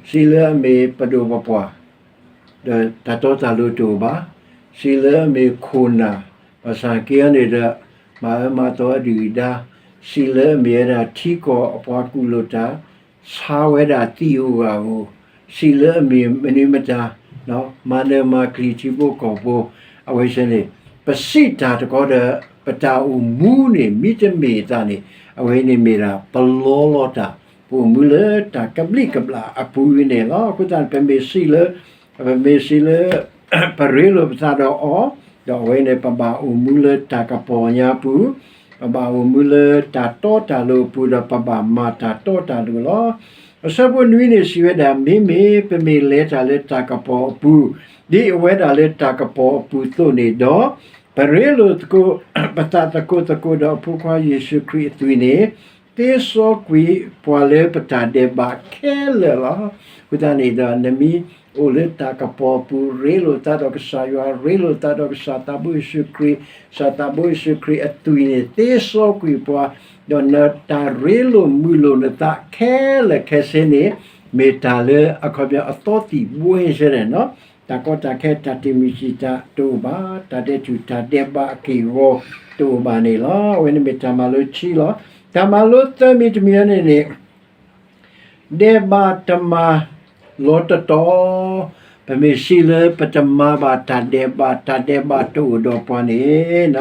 စံးလၢအမ့ၢ်ပဒိၣ်ပပှၢ် ဒီးတၢ်တီတၢ်လိၤတအိၣ်ဘၣ်, စံးလၢအမ့ၢ်ခိၣ်နၢ် ဘၣ်ဆၣ်က့ၤအီၤန့ၣ်ဒီး မၤအၢမၤသီအဒုၣ်အဒါ, စံးလၢအမ့ၢ်ဝဲဒၣ်ထံကီၢ်အပှၤကူၣ်လိာ်တၢ် ဆါဝဲဒၣ်သံးဧိၤဂၤဧိၤ, စံးလၢအမ့ၢ်မနုၤမတၤ မၤနၢၤမၤကျံၤထံဖိကီၢ်ဖိ, အဝဲသ့ၣ်န့ၣ် ပစံးတၢ်တခီဒီး ပတၢ်အိၣ်မူန့ၣ် မ့တမ့ၢ်အသးန့ၣ် အဝဲန့ၣ်မ့ၢ်ဒၣ် ပလီလီၤတၢ်, ပအိၣ်မူလၢတၢ်ကဘျံးကဘျၣ်အပူၤန့ၣ်လီၤ. အဃိသတးန့ၣ် ပမ့ၢ်စံးလၢ ပမ့ၢ်စံးလၢ ပရ့လိာ်ပသးဒီးအီၤ, ဒီးအဝဲန့ၣ် ပဘၣ်အိၣ်မူလၢတၢ်ကပီၤညါပူၤ, ပဘၣ်အိၣ်မူလၢတၢ်တီတၢ်လိၤအပူၤ ဒီးပဘၣ်မၤတၢ်တီတၢ်လိၤလီၤ. အဆၢဖိနွံန့ၣ်စံးဝဲဒၣ်, မ့မ့ၢ်ပမ့ၢ်လဲၤတၢ်လၢတၢ်ကပီၤအပူၤ, ဒ်အဝဲဒၣ်လၢတၢ်ကပီၤအပူၤအသိးန့ၣ်ဒီး, ပရ့လိာ်သကိး ပသးသကိးသကိးဒီးအဖိခွါယ့ၣ်ၡူးခရံာ်အသွံၣ်န့ၣ်, သ့စီကွံာ်ပှၤလၢပတၢ်ဒဲးဘးခဲလၢာ်လီၤ. အဃိသတးန့ၣ်ဒီး နမ့ၢ်အိၣ်လၢတၢ်ကပီၤအပူၤ ရ့လိာ်သးဒီးကစၢ်ယွၤ, ရ့လိာ်သးဒီးကစၢ်သးဘိယ့ၣ်ၡူးခရံာ်, ကစၢ်သးဘိယ့ၣ်ၡူးခရံာ်အသွံၣ်န့ၣ် သ့စီကွံာ်ပှၤ, ဒီးနတၢ်ရ့လိာ်မုာ်လိာ်နသးခဲလၢာ်ခဲဆ့န့ၣ်, မ့ၢ်တၢ်လၢအခီပညီအသီသံၣ်ဘှဲဆဲန့ၣ်လီၤ. တၢ်ကီတၢ်ခဲ တၢ်တမံၤတံာ်တာ်တအိၣ်ဘၣ်, တၢ်ဒဲးထူၣ်တၢ်ဒဲးဘးအက့ၢ်အဂီၤတအိၣ်ဘၣ်န့ၣ်လီၤ. အဝဲန့ၣ်မ့ၢ်တၢ်မၤလိခံလီၤ. တၢ်မၤလိသၢမံၤတမံၤန့ၣ်န့ၣ် ဒဲးဘးတမၤလီၤတတီၤ, ပမ့ၢ်စံးလၢပတမၤဘၣ်တၢ်ဒဲးဘး, တၢ်ဒဲးဘးတအိၣ်ဒီးပှၤန့ၣ်,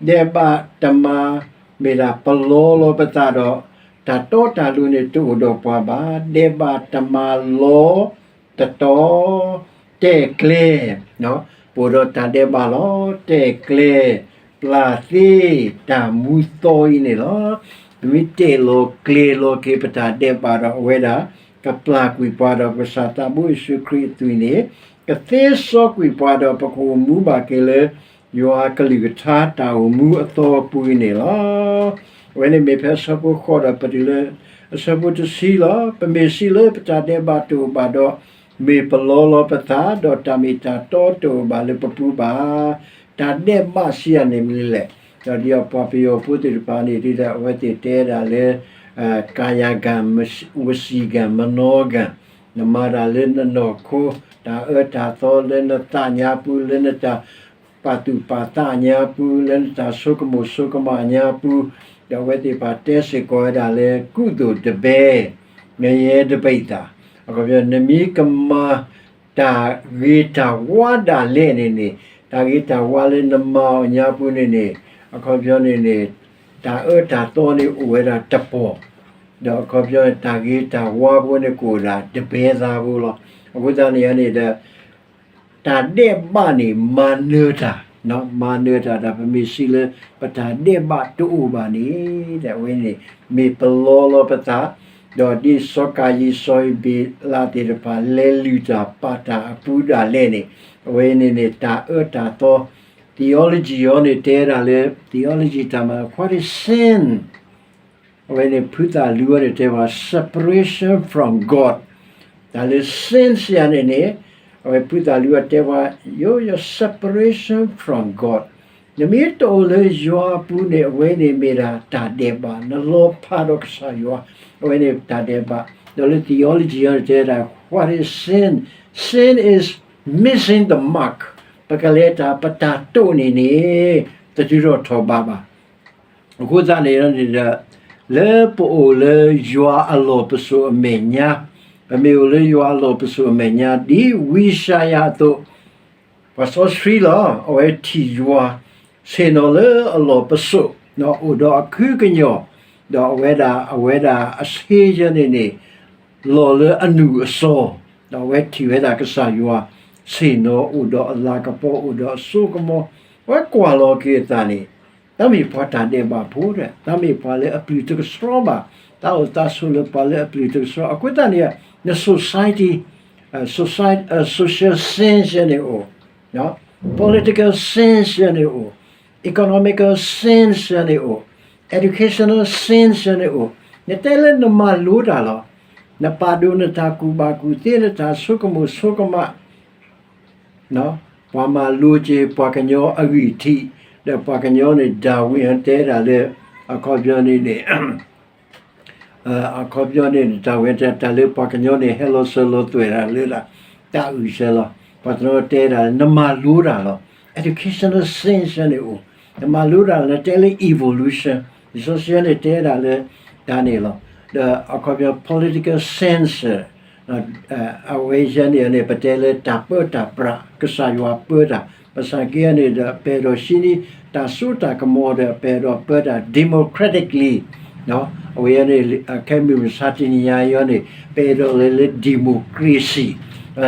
ဒဲးဘးတမၤ မ့ၢ်ဒၣ်ပလီလီၤပသးဒီး တၢ်တီတၢ်လိၤန့ၣ်တအိၣ်ဒီးပှၤဘၣ်. ဒဲးဘးတမၤလီၤတတီၤ, တဲာ်ကျဲၤ, ပအိၣ်ဒီးတၢ်ဒဲးဘးလီၤ, တဲာ်ကျဲၤ, ပျၢ်သ့တၢ်မူသီအံၤန့ၣ်လီၤ. ပမ့ၢ်တဲာ်လီၤကျဲၤလီၤက့ၤပတၢ်ဒဲးဘးဒီး အဝဲဒၣ် ကပျၢ်ကွံာ်ပှၤဒီးကစၢ်သးဘိယ့ၣ်ၡူးခရံာ်အသွံၣ်န့ၣ်, ကသ့စီကွံာ်ပှၤဒီးပကအိၣ်မူဘၣ်က့ၤလၢ ယွၤကလုၢ်ကထါတၢ်အိၣ်မူအသီအပူၤအံၤန့ၣ်လီၤ. အဝဲန့ၣ်မ့ၢ်ဖဲအဆၢဖိဃိးဒီးပတုၤလၢ အဆၢဖိတဆံလီၤ. ပမ့ၢ်စံးလၢပတၢ်ဒဲးဘးတအိၣ်ဘၣ်ဒီး မ့ၢ်ပလီလီၤပသး, ဒီးတၢ်မ့ၢ်တၢ်တီတအိၣ်ဘၣ်လၢပပူၤဘၣ်. တၢ်ဒဲးဘးစံးယၤန့ၣ်မနုၤလဲၣ်. ဒီးဒ်ပှၤပယီၤဖိသ့ၣ်တဖၣ်န့ၣ် ဒ်အဝဲသ့ၣ်တဲဒၣ်လၢ ကာယကံ, ဝစီကံ, မနောကံ, နမၤတၢ်လၢနနီၢ်ခိ, တၢ်အၢတၢ်သီလၢနသးညါပူၤ, လၢနတၢ်ပာ်သူၣ်ပာ်သးညါပူၤ, လၢနတၢ်ဆိကမိၣ်ဆိကမးညါပူၤ, ဒီးအဝဲသ့ၣ်တဖၣ်တဲစ့ၢ်ကီးဝဲဒၣ်လၢ ကုသိုလ်တဘဲ ငရဲတဘိသတး, အခီပညီ နမ့ၢ်ကမၤ တၢ်ဂ့ၤတၢ်ဝါဒၣ်လဲာ်န့ၣ်န့ၣ်, တၢ်ဂ့ၤတၢ်ဝါလၢနမၤအီၤညါပူၤန့ၣ်န့ၣ်, အခီပညီန့ၣ်န့ၣ်, တၢ်အၢတၢ်သီန့ၣ်အိၣ်ဝဲဒၣ်တပီၤ, ဒီးအခီပညီန့ၣ် တၢ်ဂ့ၤတၢ်ဝါဖိန့ၣ် ကအိၣ်ဒၣ်တဘဲသးဖိလီၤ. အဃိသတးန့ၣ်န့ၣ်ဒီး တၢ်ဒဲးဘးန့ၣ် မၤနၢၤတၢ်, မၤနၢၤတၢ်ဒီး ပမ့ၢ်စံးလၢ ပတၢ်ဒဲးဘးတအိၣ်ဘၣ်န့ၣ်, အဝဲန့ၣ် မ့ၢ်ပလီလီၤပသး, ဒီးဒ်စီၤကၤယံၡီၤအံၤဘ့းလးသ့ၣ်တဖၣ် လဲၤလုၢ်တၢ်ပာ်တၢ်အပူၤဒၣ်လဲာ်န့ၣ်, အဝဲန့ၣ်န့ၣ် တၢ်အၢတၢ်သီ, theology အီၤန့ၣ်တဲဒၣ်လၢ theology တၢ်မၤ what is sin အဝဲန့ၣ် ဖုသးလူအီၤန့ၣ်တဲပှၤ separation from God, တၢ်လၢ sin စံးယၤန့ၣ်န့ၣ်, အဝဲဖုသးလူအီၤတဲပှၤ your, your separation from God, နမ့ၢ်တအိၣ်လၢယွၤအပူၤန့ၣ် အဝဲန့ၣ်မ့ၢ်ဒၣ်တၢ်ဒဲးဘး, နလီၤဖးဒီးကစၢ်ယွၤ, အဝဲန့ၣ်တၢ်ဒဲးဘး, ဒီးလၢ theology အီၤန့ၣ်တဲဒၣ် what is sin, sin is missing the mark, ပကလဲၤတၢ်ပတၢ်တိာ်န့ၣ်န့ၣ်, တတုၤထီၣ်ထီၣ်ဘးဘၣ်. အဃိသတးန့ၣ်ဒီး, လၢပအိၣ်လၢယွၤအလီၢ်ပစိာ်အမဲာ်ညါ, ပမ့ၢ်အိၣ်လၢယွၤအလီၢ်ပစိာ်အမဲာ်ညါ ဒ်ဝံယၡါယၤအသိး, ပှၤစီဆှံလီၤ အဝဲထံၣ်ယွၤ ဆ့ၣ်နီၤလၢအလီၢ်ပစိာ်, အိၣ်ဒီးအခုကညီၢ်, ဒီးအဝဲဒၣ်, အဝဲဒၣ်အဆ့ယဲန့ၣ်န့ၣ် လီၤလၢအနူၢ်အစီၤ, ဒီးအဝဲထံၣ်ဝဲဒၣ်ကစၢ်ယွၤ, ဆ့ၣ်နီၤအိၣ်ဒီးအလၤကပီၤ အိၣ်ဒီးအစိကမီၤ, အဝဲကွၢ်လီၤက့ၤအသးန့ၣ်, တၢ်မ့ၢ်ပှၤတၢ်ဒဲးဘးဖိဒီး တၢ်မ့ၢ်ပှၤလၢအပျုၢ်တကဆှီဘၣ်, တၢ်အိၣ်သးဆိးလၢပှၤလၢအပျုၢ်တကဆှီ, အဃိသတးန့ၣ်, န society, society, social sins န့ၣ်အိၣ်, political sins န့ၣ်အိၣ်, economical sins န့ၣ်အိၣ်, educational sins န့ၣ်အိၣ်, နတဲလၢနမၤလိတၢ်လီၤ, နပာ်ဒိၣ်နတၢ်ကူၣ်ဘၣ်ကူၣ်သ့ နတၢ်ဆိကမိၣ်ဆိကမး, ပှၤမၤလိက့ၤပှၤကညီအဂံၢ်ထံး, ဒီးပှၤကညီန့ၣ် Darwin တဲဒၣ်လၢ, အခီပညီန့ၣ်န့ၣ် အခီပညီန့ၣ် Darwin တဲတၢ်လၢပှၤကညီန့ၣ် ဟဲလီၤစၢၤလီၤသွဲၣ်တၢ်လၢတၢ်အုၣ်စဲလီၤ, ပှၤတနီၤတဲဒၣ် နမၤလိတၢ်လီၤ, educational sins န့ၣ်အိၣ်, နမၤလိတၢ်လီၤ နတဲလၢ evolution, လံာ်စီဆှံန့ၣ်တဲဒၣ်လၢ, တၢ်န့ၣ်လီၤ, ဒီးအခီပညီ political sins အဝဲယဲန့ၣ်န့ၣ် ပတဲလၢတၢ်ပၢတၢ်ပြး ကစၢ်ယွၤပၢတၢ်, ဘၣ်ဆၣ်က့န့ၣ်ဒီး ပအဲၣ်ဒိးဟံးန့ၢ်တၢ်စိတၢ်ကမီၤဒီး ပအဲၣ်ဒိးပၢတၢ် democratically အဝဲန့ၣ် ခဲမုၢ်မဆါတနံၤညါအံၤန့ၣ် ပအဲၣ်ဒိးလၢ လၢ democracy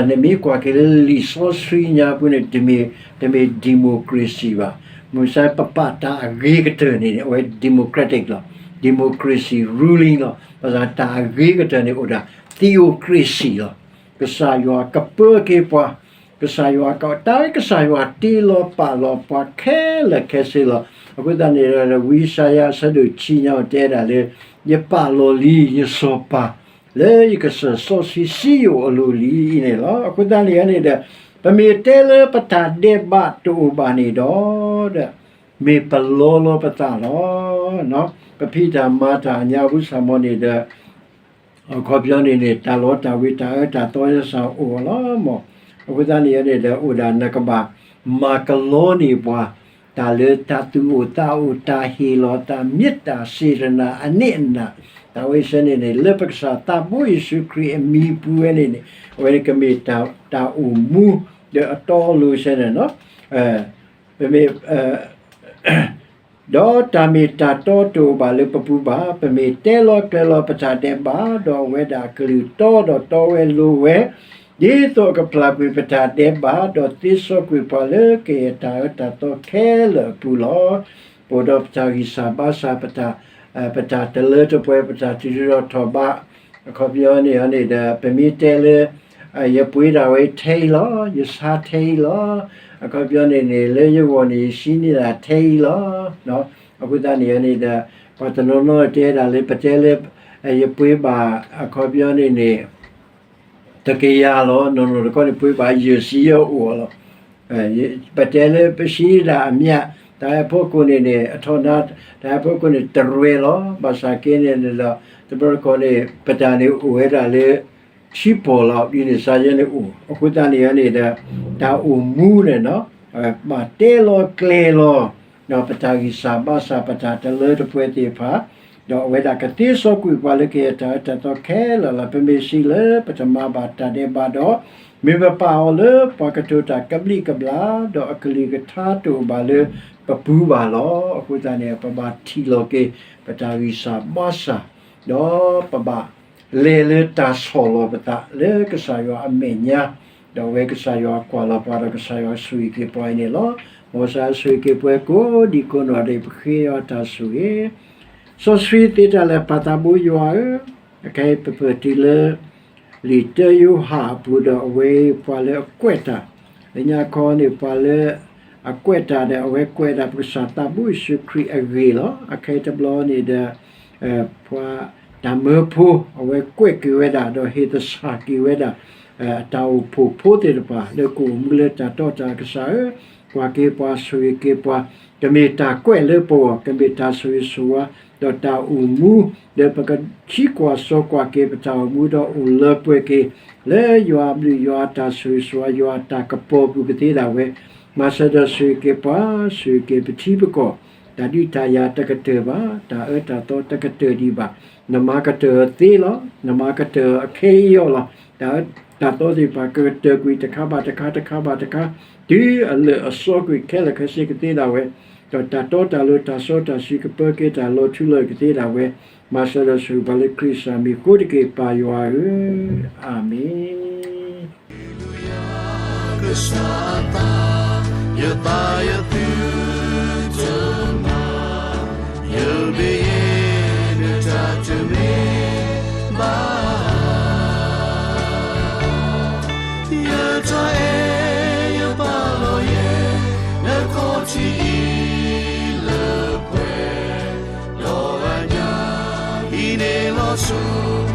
နမ့ၢ်ကွၢ်က့ၤလၢလံာ်စီဆှံညါပူၤန့ၣ် တမ့ၢ် တမ့ၢ် democracy ဘၣ်. မုၢ်မဆါပပာ်တၢ်အဂ့ၤကတၢၢ်န့ၣ် အဝဲ democratic လီၤ. democracy ruling လီၤ. ဘၣ်ဆၣ်တၢ်အဂ့ၤကတၢၢ်န့ၣ်အိၣ်ဒၣ် theocracy လီၤ. ကစၢ်ယွၤကပၢက့ၤပှၤ, ကစၢ်ယွၤက တၢ်ကစၢ်ယွၤတ့လီၤပာ်လီၤပှၤခဲလၢာ်ခဲဆ့လီၤ. အဃိသတးန့ၣ်ဒီး ဝံယၡါယၤအဆၢဒိၣ်ခံညါတဲဒၣ်လၢ ယပာ်လီၤလံယစီၤပၤ လၢယကစၢၢ်စီဆှံစံယိၣ်အလိၤလံအံၤန့ၣ်လီၤ. အဃိသတးန့ၣ်န့ၣ်ဒီး ပမ့ၢ်တဲလၢပတၢ်ဒဲးဘးတအိၣ်ဘၣ်န့ၣ်ဒီး ဒီး မ့ၢ်ပလီလီၤပသးလီၤ. ပဖံးတၢ်မၤတၢ်ညါအူစၢ်မီၤန့ၣ်ဒီး အခီပညီန့ၣ်န့ၣ် တၢ်လီတၢ်ဝ့ၤတၢ်အၢတၢ်သီယစၢ်အိၣ်လီၤမီၢ်. အဃိသတးန့ၣ်န့ၣ်ဒီး အိၣ်ဒၣ်နကဘၣ်မၤကလီန့ၢ်ပှၤ တၢ်လၢတၢ်သူၣ်အိၣ်သးအိၣ် တၢ်ဟ့ၣ်လီၤသး မ့ၢ်တၢ် စေတနာ အနံၣ်အနၢ် တၢ်ဝဲဆဲန့ၣ်န့ၣ် လၢပကစၢ်သးဘိယ့ၣ်ၡူးခရံာ်အမံၤပူၤဝဲန့ၣ်န့ၣ် အဝဲန့ၣ်ကမ့ၢ်တၢ်အိၣ်မူ ဒီးအတီအလိၤဆဲန့ၣ်လီၤ. ပမ့ၢ် ဒီးတၢ်မ့ၢ်တၢ်တီတအိၣ်ဘၣ်လၢပပူၤဘၣ်. ပမ့ၢ်တဲလီၤကျဲၤလီၤပတၢ်ဒဲးဘး, ဒီးအဝဲဒၣ်အကလုၢ်တီဒီးတီဝဲလိၤဝဲ, ဒ်သိးအကဖျါကွံာ်ပတၢ်ဒဲးဘး, ဒီးသ့စီကွံာ်ပှၤလၢကယဲၢ်တၢ်အၢတၢ်သီခဲလၢာ်အပူၤလီၤ. ပအိၣ်ဒီးပတၢ်ဂံၢ်စၢ်ဘါစၢ်, ပတၢ်တလၢတပှဲၤ, ပတၢ်တဒုးထီၣ်ထီၣ်ဘး, အခီပညီန့ၣ်န့ၣ်ဒီး ပမ့ၢ်တဲလၢ ယပှ့ၤဒၣ်ဝဲထဲအံၤလီၤ, ယဆါထဲအံၤလီၤ, အခီပညီန့ၣ်န့ၣ် လၢယဂီၢ်န့ၣ် ယဆံးန့ၢ်ဒၣ်ထဲအံၤလီၤ. အဃိသတးန့ၣ်န့ၣ်ဒီး ပှၤတနီၤနီၤတဲဒၣ်လၢ ပတဲလၢ ယပှ့ၤဘၣ် အခီပညီန့ၣ်န့ၣ် တကယၤလီၤ, နီၢ်နီၢ်တခီန့ၣ် ပှ့ၤဘၣ်ယဲၢ်ဆံယဲၢ်အိၣ်လီၤ. ပတဲလၢပဆံးန့ၢ်ဒၣ်အမျး, တၢ်အဲၣ်ဖိကိၣ်န့ၣ်န့ၣ် အထီၣ်နါ, တၢ်အဲၣ်ဖိကိၣ်န့ၣ်တရဲလီၤ. ဘၣ်ဆၣ်က့န့ၣ်န့ၣ်ဒီး တဘျီတခီန့ၣ် ပတၢ်န့ၣ်အိၣ်ဝဲဒၣ်လၢ ဆံးပီၢ်လီၤ, ဒ်န့ၣ်စါယဲန့ၣ်အိၣ်. အဃိသတးန့ၣ်န့ၣ်ဒီး တၢ်အိၣ်မူန့ၣ် ဘၣ်တဲလီၤကျဲၤလီၤ ဒီးပတၢ်ဂံၢ်စၢ်ဘါစၢ် ပတၢ်တလၢတပှဲၤသ့ၣ်တဖၣ်, ဒီးအဝဲဒၣ်ကသ့စီကွံာ်ပှၤလၢကယဲၢ်တၢ်အၢတၢ်သီခဲလၢာ်လီၤ. ပမ့ၢ်စံးလၢပတမၤဘၣ်တၢ်ဒဲးဘးဒီး, မ့ၢ်ပပာ်အီၤလၢပှၤကတိၤတၢ်ကဘျံးကဘျၣ်, ဒီးအကလုၢ်ကထါတအိၣ်ဘၣ်လၢပပူၤဘၣ်လီၤ. အဃိသတးန့ၣ် ပဘၣ်ထံၣ်လီၤက့ၤ ပတၢ်ဂံၢ်စၢ်ဘါစၢ်, ဒီးပဘၣ် လဲၤလၢတၢ်ဆီၣ်လီၤပသးလၢကစၢ်ယွၤအမဲာ်ညါ, ဒီးအဝဲကစၢ်ယွၤကွၢ်လီၤပှၤဒီးကစၢ်ယွၤဆိၣ်ဂ့ၤက့ၤပှၤအံၤန့ၣ်လီၤ. မ်ကစၢ်ယွၤဆိၣ်ဂ့ၤက့ၤပှၤကိးဒံကိးနီၢ်ဒီး ပဃ့ယွၤတၢ်ဆိၣ်ဂ့ၤ. စီဆှံသ့တၢ်လၢာ်ပၢ်သးဘိယွၤဧၢ, အခဲအံၤပပၢၢ်တုၤလၢ လံာ်တၢယိၤဟၣ်အပူၤဒီး အဝဲပှၤလၢအကွဲးတၢ်, လၢညါခီန့ၣ် ပှၤလၢအကွဲးတၢ်ဒီး အဝဲကွဲးဒၣ်ပကစၢ်သးဘိယ့ၣ်ၡူးခရံာ်အဂ့ၢ်လီၤ. အခဲအံၤတဘျီန့ၣ်ဒီး ပှၤတၢ်မၢဖိ အဝဲကွဲးက့ၤဝဲဒၣ် ဒီးဟ့ၣ်သဆၣ်က့ၤဝဲဒၣ် အတၢ်အိၣ်ဖှိၣ်ဖိသ့ၣ်တဖၣ် လၢကအိၣ်မူလၢတၢ်တီတၢ်ကစၢ်ဧၢ, ကွၢ်က့ၤပှၤဆိၣ်ဂ့ၤက့ၤပှၤ, ကမ့ၢ်တၢ်ကွဲးလၢပဂီၢ်, ကမ့ၢ်တၢ်ဆိၣ်ဂ့ၤဆိၣ်ဝါ ဒီးတၢ်အိၣ်မူ, ဒီးပကထံကွၢ်စီကွၢ်က့ၤပတၢ်အိၣ်မူဒီးအိၣ်လၢပှဲၤက့ၤ လၢယွၤအဘျုးယွၤအတၢ်ဆိၣ်ဂ့ၤဆိၣ်ဝါ ယွၤအတၢ်ကပီၤပူၤကသ့ဒၣ်ဝဲ, မၤစၢၤဒီးဆိၣ်ဂ့ၤက့ၤပှၤ, ဆိၣ်ဂ့ၤက့ၤပထံပကီၢ်, တၢ်ဒုးတၢ်ယၤတကတၢၢ်ဘၣ်, တၢ်အၢတၢ်သီတကတၢၢ်ဒံးဘၣ်, နမၤကတၢၢ်အီၤသ့လီၤ, နမၤကတၢၢ်အီၤအခ့အအီလီၤ. တၢ်အၢတၢ်သီသ့ၣ်တဖၣ်ကကတၢၢ်ကွံာ်တခါဘၣ်တခါ တခါဘၣ်တခါ, တုၤအလၢာ်အစီကွံာ်ခဲလၢာ်ခဲဆ့ကသ့ဒၣ်ဝဲ, ဒီးတၢ်တီတၢ်လိၤတၢ်စီတၢ်ဆှံကပၢက့ၤတၢ်လီၤထူလီၤယိာ်ကသ့ဒၣ်ဝဲ, မၤစၢၤဒီးဆိၣ်ဂ့ၤပှၤလၢခရံာ်စၢ်မံၤအဃိတက့ၢ် ပၢ်ယွၤဧၢ, အၤမ့ၣ်. ကစၢ်အသး, ယသးယသုတမၤ, ယမ့ၢ်ယဲနတၢ်တမ့ၢ်ဘၣ်. ယတၢ်အဲၣ်ယပာ်လီၤယဲ နခီၣ်ထံးအံၤလၢပှဲၤ, ဒီးအညၣ်အံၤန့ၣ်လီၤဆီ